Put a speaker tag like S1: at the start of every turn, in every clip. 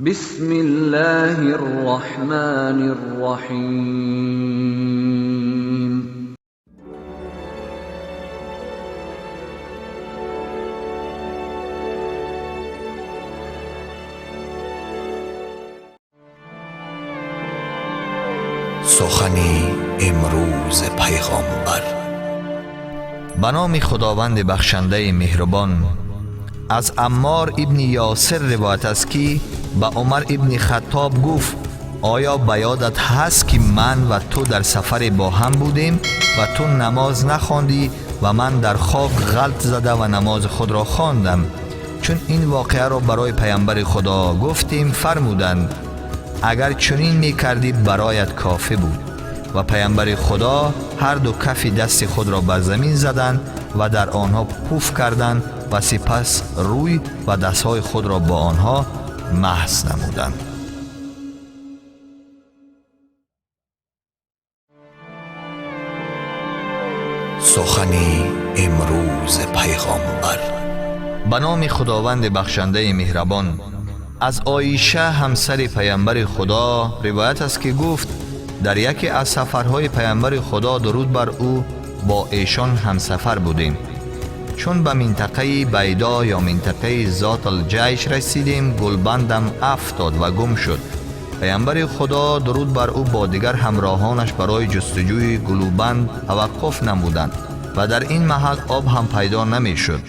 S1: بسم الله الرحمن الرحیم.
S2: سخنی امروز پیغامبر. به نام خداوند بخشنده مهربان. از عمار ابن یاسر روایت است که به عمر ابن خطاب گفت: آیا به یادت هست که من و تو در سفر با هم بودیم و تو نماز نخواندی و من در خاک غلط زده و نماز خود را خواندم؟ چون این واقعه را برای پیامبر خدا گفتیم، فرمودند: اگر چنین میکردی برایت کافی بود. و پیامبر خدا هر دو کف دست خود را بر زمین زدند و در آنها پوف کردند و سپس روی و دستهای خود را با آنها محض نمودند.
S3: سخنی امروز پیغامبر.
S2: به نام خداوند بخشنده مهربان. از عایشه همسر پیامبر خدا روایت است که گفت: در یکی از سفرهای پیامبر خدا درود بر او با ایشان همسفر بودیم. چون به منطقه بیدا یا منطقه ذات الجیش رسیدیم، گلبندم افتاد و گم شد. پیامبر خدا درود بر او با دیگر همراهانش برای جستجوی گلوبند توقف نمودند و در این محل آب هم پیدا نمیشد.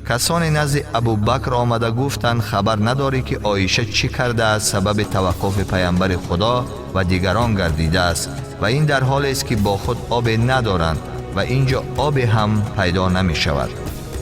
S2: کسانی نزد ابوبکر آمده گفتند: خبر نداری که عایشه چی کرده است؟ سبب توقف پیامبر خدا و دیگران گردیده است و این در حال است که با خود آب ندارند و اینجا آب هم پیدا نمی شود.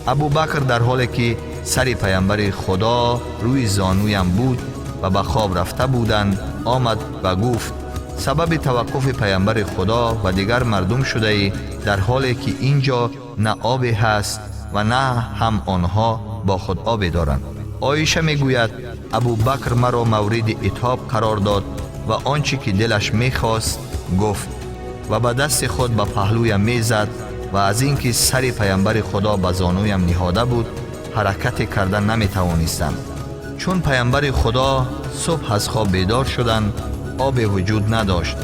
S2: ابوبکر در حالی که سر پیامبر خدا روی زانویم بود و به خواب رفته بودند آمد و گفت: سبب توقف پیامبر خدا و دیگر مردم شده ای، در حالی که اینجا نه آب هست و نه هم آنها با خود آب دارند. عایشه میگوید: ابوبکر مرا مورد عتاب قرار داد و آنچه که دلش میخواست گفت و به دست خود به پهلویم میزد و از اینکه سر پیامبر خدا به زانویم نهاده بود حرکت کردن نمیتوانستم. چون پیامبر خدا صبح از خواب بیدار شدند، آب وجود نداشت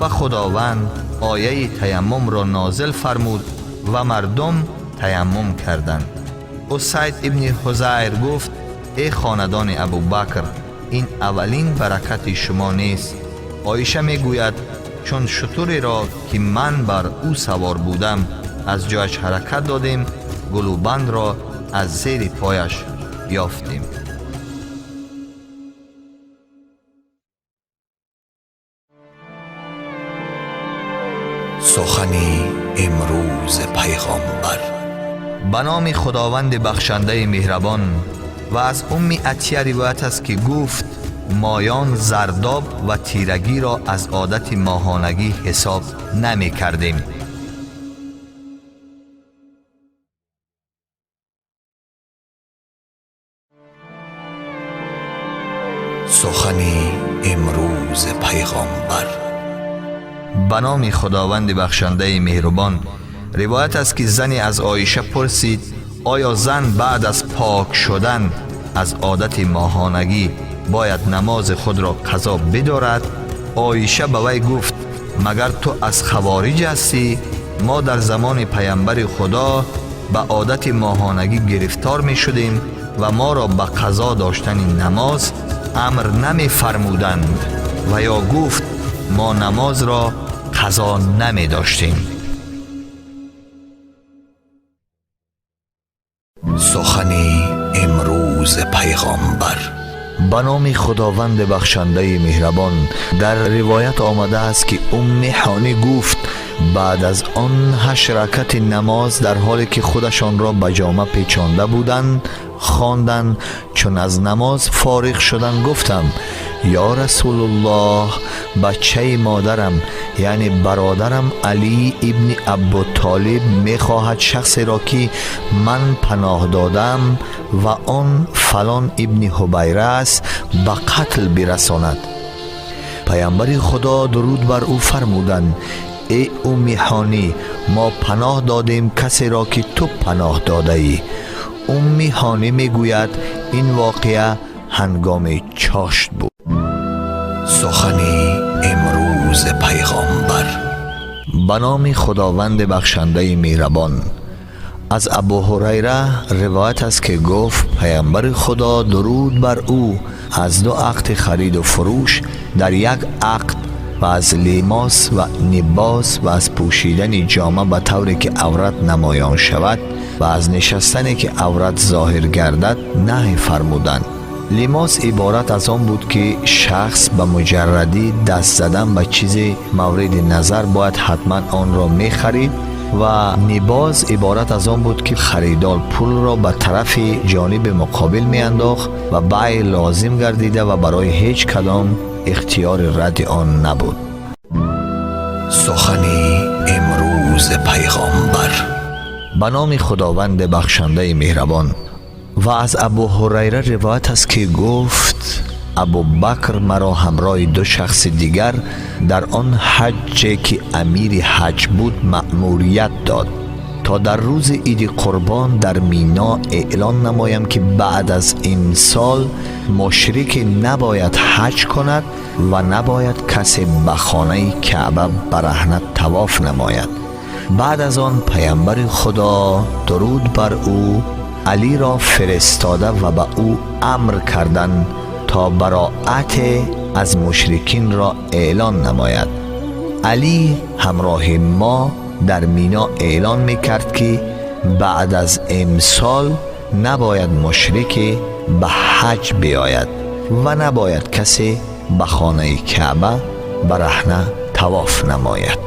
S2: و خداوند آیه تیمم را نازل فرمود و مردم تیمم کردند. اسید ابن حضیر گفت: ای خاندان ابوبکر، این اولین برکت شما نیست. عایشه میگوید: چون شتری را که من بر او سوار بودم از جایش حرکت دادیم، گلوبند را از زیر پایش یافتیم.
S3: سخنی امروز پیغامبر.
S2: به نام خداوند بخشنده مهربان. و از ام عطیه روایت است که گفت: مایان زرداب و تیرگی را از عادت ماهانگی حساب نمی کردیم.
S3: سخنی امروز پیغامبر.
S2: به نام خداوند بخشنده مهربان. روایت است که زنی از عایشه پرسید: آیا زن بعد از پاک شدن از عادت ماهانگی باید نماز خود را قضا بدارد؟ عایشه به وی گفت: مگر تو از خوارج هستی؟ ما در زمان پیامبر خدا به عادت ماهانگی گرفتار می شدیم و ما را به قضا داشتن نماز امر نمی فرمودند. و یا گفت: ما نماز را قضا نمی داشتیم.
S3: سخنی امروز پیغامبر.
S2: به نام خداوند بخشنده مهربان. در روایت آمده است که ام هانی گفت: بعد از آن 8 رکعت نماز در حالی که خودشان را به جامه پیچانده بودند خواندند. چون از نماز فارغ شدند گفتم: یا رسول الله، بچه مادرم یعنی برادرم علی ابن ابو طالب میخواهد شخصی را که من پناه دادم و آن فلان ابن حبیره است به قتل برساند. پیامبر خدا درود بر او فرمودند: ای ام هانی، ما پناه دادیم کسی را که تو پناه داده ای. ام هانی میگوید: این واقعه ҳангоми чошт буд.
S3: Сухани имрӯзи пайғомбар.
S2: Ба номи Худованди бахшандаи меҳрабон. Аз Абу Ҳурайра ривоят аст, ки гуфт: Паямбари Худо, дуруд бар ӯ, аз ду ақди хариду фурӯш дар як ақд ва аз лимос ва нибос ва аз пӯшидани ҷома ба тавре ки аврат намоён шавад ва аз нишастане ки аврат зоҳир гардад наҳй фармуданд. Лимос иборат аз он буд, ки шахс ба муҷаррадӣ даст задан ба чизе мавриди назар бояд ҳатман онро мехарид, ва нибоз иборат аз он буд, ки харидор пулро ба тарафи ҷониби муқобил меандохт ва бай лозим гардида ва барои ҳеҷ кадом ихтиёри радди он набуд.
S3: Сухани имрӯзи пайғомбар.
S2: Ба номи Худованди бахшандаи меҳрабон. Ва аз Абу Ҳурайра ривоят аст, ки гуфт: Абубакр маро ҳамроҳи ду шахси дигар дар он ҳаҷҷе ки амири ҳаҷ буд маъмурият дод, то дар рӯзи иди Қурбон дар Мино эълон намоям, ки баъд аз имсол мушрике набояд ҳаҷ кунад ва набояд касе ба хонаи Каъба бараҳна тавоф намояд. Баъд аз он Паямбари Худо, дуруд бар ӯ, Алиро фиристода ва ба ӯ амр карданд, то бароат аз мушрикинро эълон намояд. Алӣ ҳамроҳи мо дар Мино эълон мекард, ки баъд аз имсол набояд мушрике ба ҳаҷ биёяд ва набояд касе ба хонаи Каъба бараҳна тавоф намояд.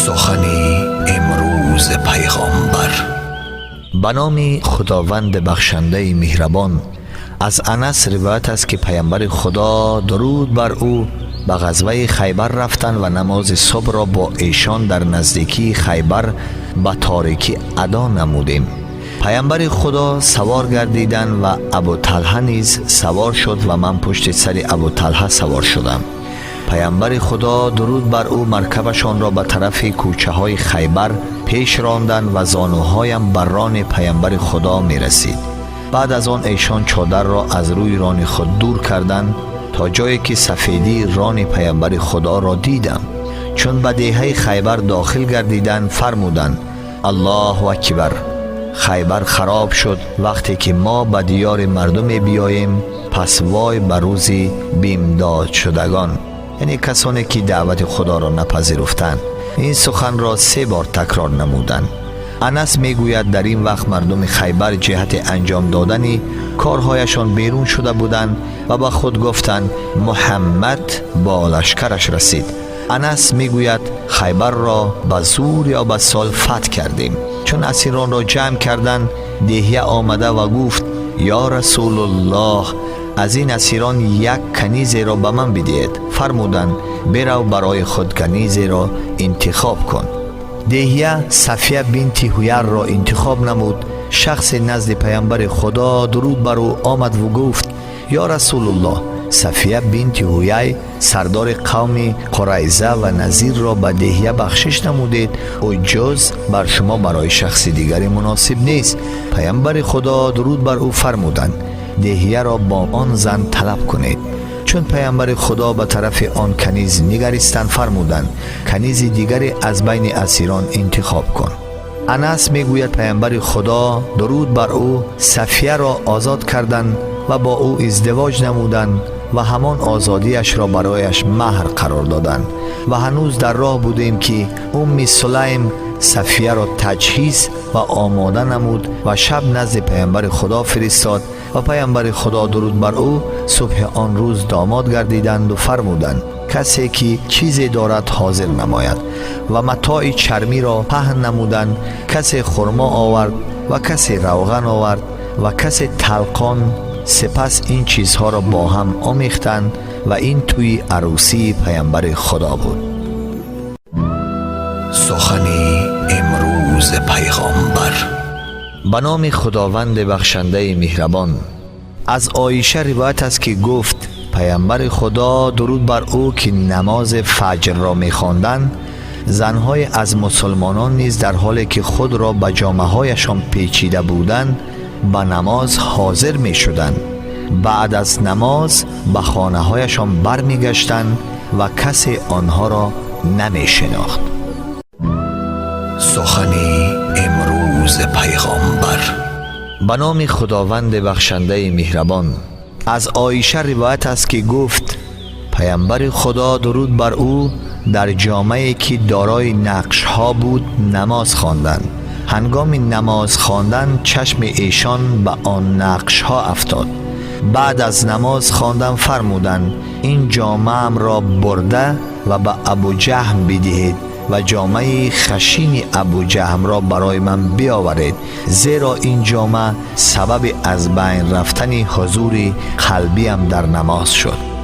S3: Сухани имрӯзи пайғомбар.
S2: Ба номи Худованди бахшандаи меҳрабон. Аз Анас ривоят аст, ки Паямбари Худо, дуруд бар ӯ, ба ғазваи Хайбар рафтанд ва намози субҳро бо эшон дар наздикии Хайбар ба торикӣ адо намудем. Паямбари Худо савор гардиданд ва Абуталҳа низ савор шуд ва ман пушти сари Абуталҳа савор шудам. Паямбари Худо, дуруд бар ӯ, маркабашонро ба тарафи кӯчаҳои Хайбар пеш ронданд ва зонуҳоям ба рони Паямбари Худо мерасид. Баъд аз он эшон чодарро аз рӯи рони худ дур карданд, то ҷое ки сафедии рони Паямбари Худоро дидам. Чун ба деҳаи Хайбар дохил гардиданд, фармуданд: Аллоҳу акбар, Хайбар хароб шуд. Вақте ки мо ба диёри мардуме биёем, пас вой ба рӯзи бимдодшудагон, яъне касоне ки даъвати Худоро напазируфтанд. Ин суханро се бор такрор намуданд. Анас мегӯяд, дар ин вақт мардуми Хайбар ҷиҳати анҷом додани корҳояшон берун шуда буданд ва ба худ гуфтанд: Муҳаммад бо лашкараш расид. Анас мегӯяд, Хайбарро ба зур ё ба сол фатҳ кардем. Чун асиронро ҷамъ карданд, Деҳья омада ва гуфт: Ё Расулуллоҳ, аз ин асирон як канизеро ба ман бидиҳед. Фармуданд: бирав, барои худ канизеро интихоб кун. Деҳья Сафия бинти Ҳуярро интихоб намуд. Шахсе назди Паямбари Худо, дуруд бар ӯ, омад ва гуфт: Ё Расулуллоҳ, Сафия бинти Ҳуяй, сардори қавми Қурайза ва Назирро ба Деҳья бахшиш намудед. Ӯ ҷуз бар шумо барои шахси дигаре муносиб нест. Паямбари Худо, дуруд бар ӯ, фармуданд: Деҳьяро бо он зан талаб кунед. Чун Паямбари Худо ба тарафи он каниз нигаристанд, фармуданд: канизи дигаре аз байни асирон интихоб кун. Анас мегӯяд, Паямбари Худо, дуруд бар ӯ, Сафияро озод карданд ва бо ӯ издивоҷ намуданд ва ҳамон озодиашро барояш маҳр қарор доданд. Ва ҳанӯз дар роҳ будем, ки Умми Сулайм Сафияро таҷҳиз ва омода намуд ва шаб назди Паямбари Худо фиристод ва Паямбари Худо, дуруд бар ӯ, субҳи он рӯз домод гардиданд ва фармуданд: касе ки чизе дорад, ҳозир намояд. Ва матои чармиро паҳн намуданд. Касе хурмо овард ва касе равған овард ва касе талқон. Сипас ин чизҳоро бо ҳам омехтанд ва ин тӯи арӯсии Паямбари Худо буд.
S3: Сухани имрӯзи пайғомбар.
S2: Ба номи Худованди бахшандаи меҳрабон. Аз Оиша ривоят аст, ки гуфт: Паямбари Худо, дуруд бар ӯ, ки намози фаҷрро мехонданд, занҳое аз мусулмонон низ дар ҳоле ки худро ба ҷомаҳояшон печида буданд ба намоз ҳозир мешуданд. Баъд аз намоз ба хонаҳояшон бармегаштанд ва касе онҳоро намешинохт.
S3: Сухани имрӯзи пайғомбар.
S2: Ба номи Худованди бахшандаи меҳрабон. Аз Оиша ривоят аст, ки гуфт: Паямбари Худо, дуруд бар ӯ, дар ҷомае ки дорои нақшҳо буд намоз хонданд. Ҳангоми намоз хондан чашми эшон ба он нақшҳо афтод. Баъд аз намоз хондан фармуданд: «Ин ҷомаамро бурда ва ба Абуҷаҳм бидиҳед ва ҷомаи хашини Абуҷаҳмро барои ман биёваред, зеро ин ҷома сабаби аз байн рафтани ҳузури қалбиам дар намоз шуд».